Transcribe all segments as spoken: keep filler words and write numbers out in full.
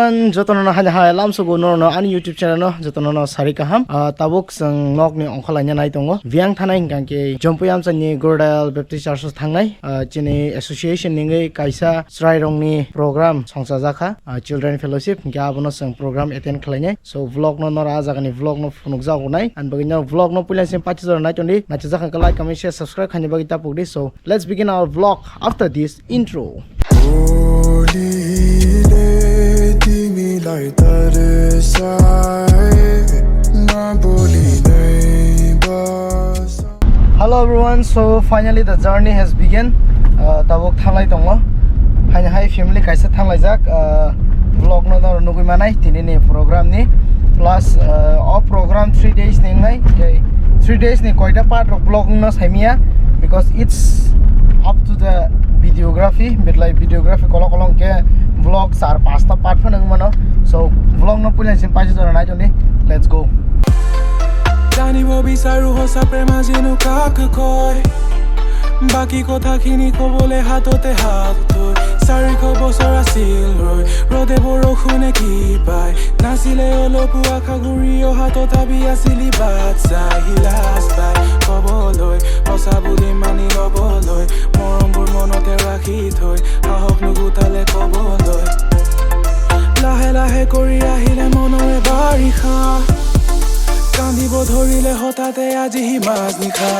Jotono no haino hai lamsogo norno ani YouTube channel no jotono no sari kaham. Ah, tabuk chwng nokni ongkhorlaina nai tongo. Biyang thanai hwnkha khe Jompui amchaini Gorodal Baptist Church o thangnai. Ah, chini association ni wngwi kaisa chwrairokni program songchajakha, ah, Children Fellowship, hwnkhe abono chwng program attend khlainai. So, vlog no nora ah jagani vlog no phunukjago nai. Ani bagwi no vlog no puila simi paithak jora nai tongdi. Naithokjakha khe like, comment, share, subscribe khaina bagwi ta pokdi. So, let's begin our vlog after this intro. Hello everyone, so finally the journey has begun. Uh, tabuk thanglai tongo. Haino hai family kaisa thanglaijak, uh, vlog no noro nugwi manai tini ni program ni. Plus, uh, o program three days ni wngnai. Three days ni koita part rok vlog no saimia, because it's up to the videography, bitlai videography kolok kolok ke vlog char pasta part phano wng mano. So vlog no puila simi paithak jora nai tongdi. Let's go. Tani bo bisaru hosa prema jenu kaka koi. Baki kotha khini kobole hatote hatoi. Sari ko bosora silroi. Rode boro khune ki pai. Nasile olo pua khaguri o hato tabi asili bat sai hilas pai. Koboloi. Hosa buli mani loboloi. Morom bur mono te rakhi thoi. Hahok nugu tale koboloi. Lahe lahe kori ahile mono e bari kha. Kandi bo dhorile hotate aji hi mas ni kha.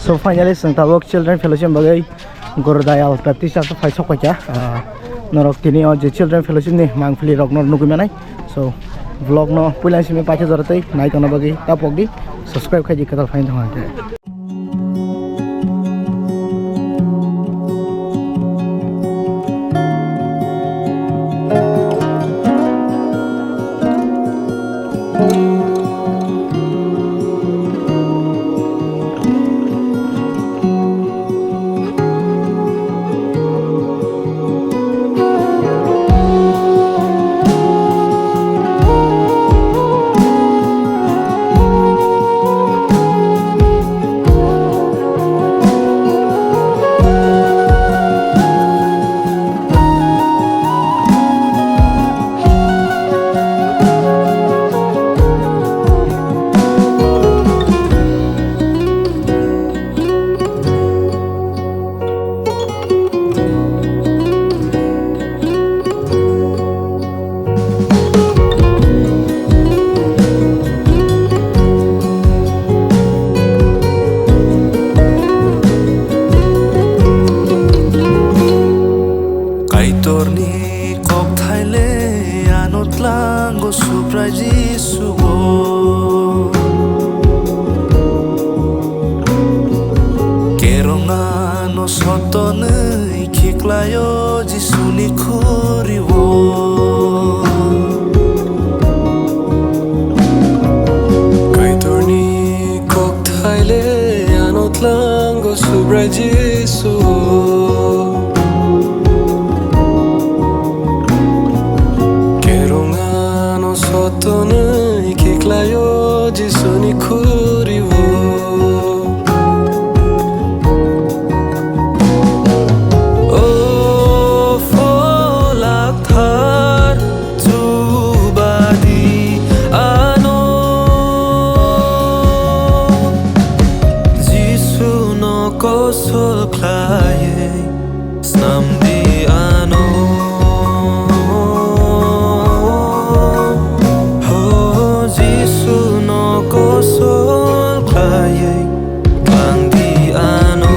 So finally, chwng tabuk Children Fellowship bagwi Gorodayal Baptist Church o phai sok paikha. Ah, norok tini o je Children Fellowship ni mangpili rok norok nugwi manai. So vlog no puila simi paithak jora tei nai tongna bagwi ta pokdi, subscribe khaidi kwtal phaini thangkhe. Kaitorni kokthai le ano tlango Subrai Jisuo. Kerong ano sotonwi khiklaio Jisuni khuriwo. Kaitorni kokthai le ano tlango Subrai Jisu. Kerong ano sotonwi khiklaio Jisuni khuriwo. O Pholakthar chubadi ano, Jisuno kosol khlaiwi snamdi ano. Ho Jisuno kosol khlaiwi tlangdi ano.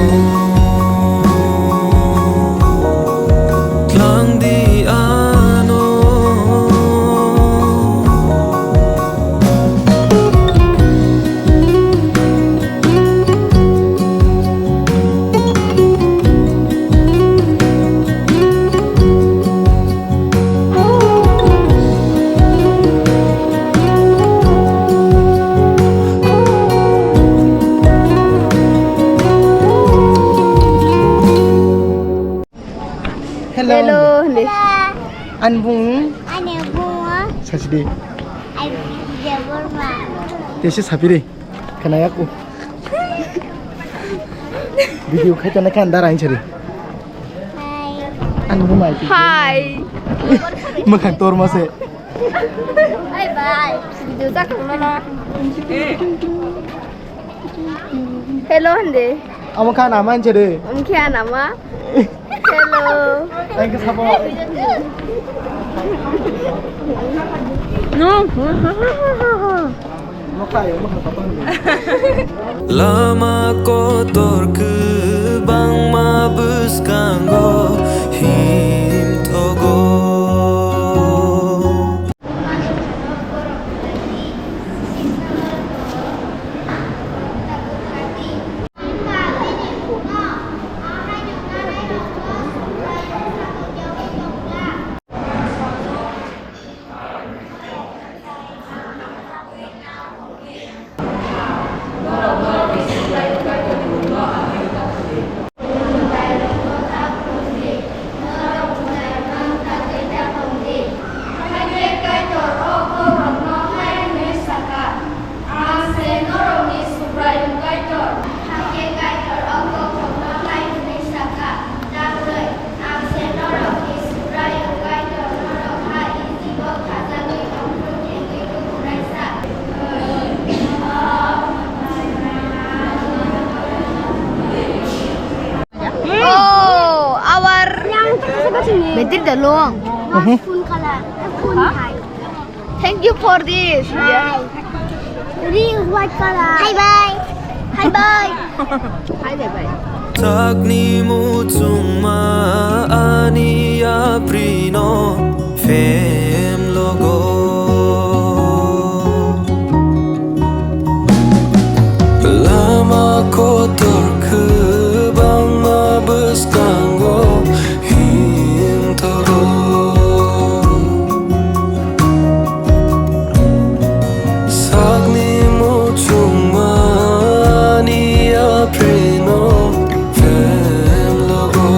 Tlangdi ano. Hello, hindi. Ani bung. Ani bung. Sasi di. Ai, Debbarma. Tesi sapi di. Kena ya ku. Video khai tana kan dara insari. Hai. Ani bung mai. Hai. Makan tor mase. Bye bye. Video jak mana? Hello, hindi. Amo kha nama hinse de. Amo khe nama. Hello. Ang khe sabo. No. Mo kha yo, mo kha sabo. Lama kotor kwbangma bwskango himthogo. Oh, our battery da long. Mhm. Phone color. Phone hai. Thank you for this. Yeah. Ring white color. Hi bye. Hi bye. Hi bye bye. Sakni muchungma ani yaprino fem logo. Lama kotor kwbangma bwskango himtoro. Sakni muchungmani yaprino fem logo.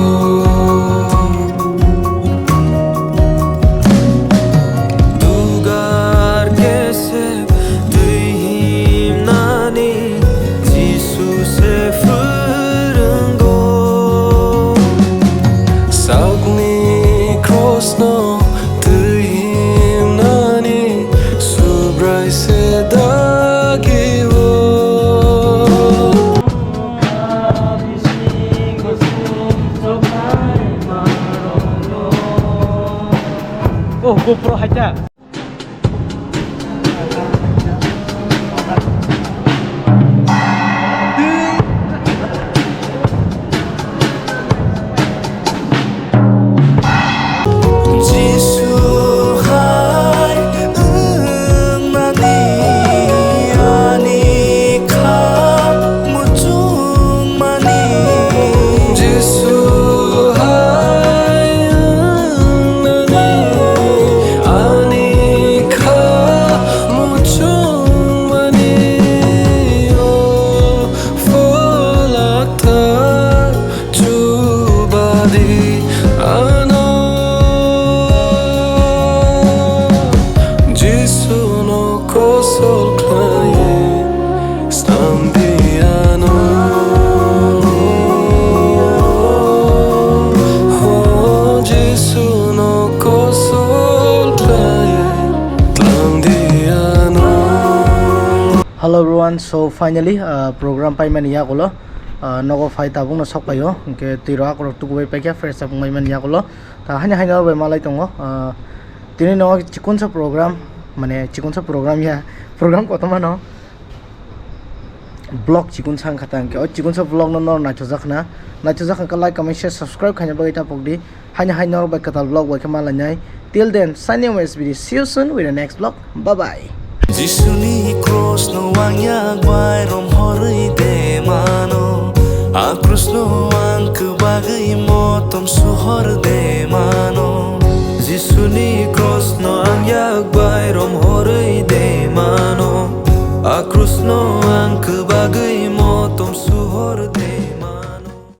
Dugar kesep twi himnani Jisu se phwrwngo. Sakni krosno twi himnani Subrai se dagio. Oh, GoPro haita. Jisu hai wngnani ani kha muchungmani. Jisu hai wngnani ani kha muchungmani. O pholak thar chubadi ano Jisuno kosol khlaiwi stamdi ano. O Jisuno kosol khlaiwi tangdi ano. Hello everyone, so finally, uh, program paimani yagulo. Ah, nogo phai tabukno sok paio, hwnkhe twi rok akorok tukubai paikha, fresh up wngmani yagulo. Ta haino haino bai malai tongo. Ah, tini no chikonsa program, mane chikonsa program ya, program kotorma no vlog chikonsa wngkha ta, hwnkhe o chikonsa vlog no nor naithokjak na, naithokjak hwnkhe like, comment, share, subscribe khaina bagwi ta pokdi. Haino hai norok bai kwtal vlog bai khe malainai. Till then, signing off S B D. See you soon with the next vlog. Bye bye. Jisuni cross no wangyak bai romhorwi de mano. A cross no ang kwbagwi motom suhor de mano.